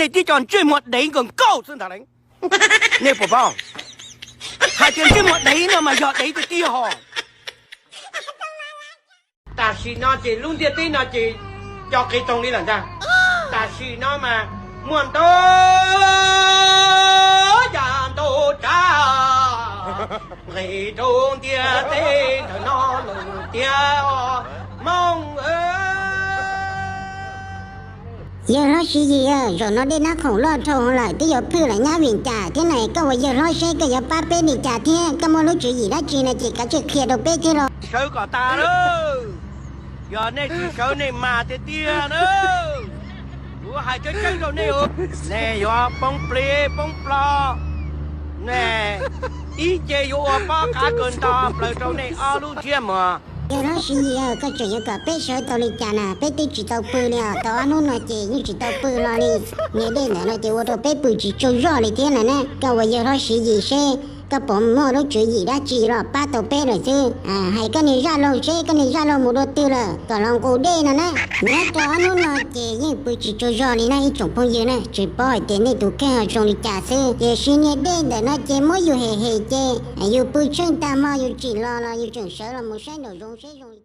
tej tib co ntsej muag dev nkawd nkauj xwb ntag le. Nej puas paub? Hais tias ntsej muag dev no mas yog dev tiag tiag hos. Tam sim no ces lub ntiaj teb no ces co qis toog li lawm ntag. Tam sim no mas muaj ntau yam ntau tsav nqis rau ntiaj teb ntawm no lawm tiag os Hmoob. Yawg hlob Siv Yis, zaum no dej nab khoom loj dhau lawm twb yuav phwj lawm nyab, vim li cas thiab na? Koj ua yawg hlob seb koj yuav pab peb li cas thiab? Koj muaj lub tswv yim dab tsi no ces kav tsij qhia rau peb thiab los. Sawv kom tas lawm, yog nej tsis sawv nej mas tiag tiag na. Kuv hais tseeb tseeb rau nej, nej yuav poob plig poob plo. Nej ib ce yuav ua pob qab kawg nto plaws rau nej ob lub ntsiab muag. Yawg hlob Siv Yis, koj tseem yuav kom peb sawv tau li cas na? Peb twb tsis tau pw li os, tau ob hnub no ces yeej tsis tau pw hlo li. Niag dej ntawm no ces ua rau peb pw tsis tsaug zog li thiab na ne. Koj ua yawg hlob Siv Yis seb koj puas muaj lub tswv yim dab tsi los pab tau peb lawm xwb. Hais koj niag zaj laug seb koj niag zaj laug mus dua twg lawm kom los nqus dej no na. Nyob rau ob hnub no ces yeej pw tsis tsaug zog li na ib tsoom phooj ywg na, tsis paub hais tias nej tus kheej ho zoo li cas xwb, tiam sis niag dej ntawm no ces muab yus hem hem ces yus pw tsheej tag hmo yus tsim los los yus tseem sawv los mus saib nraum zoov seb zoo li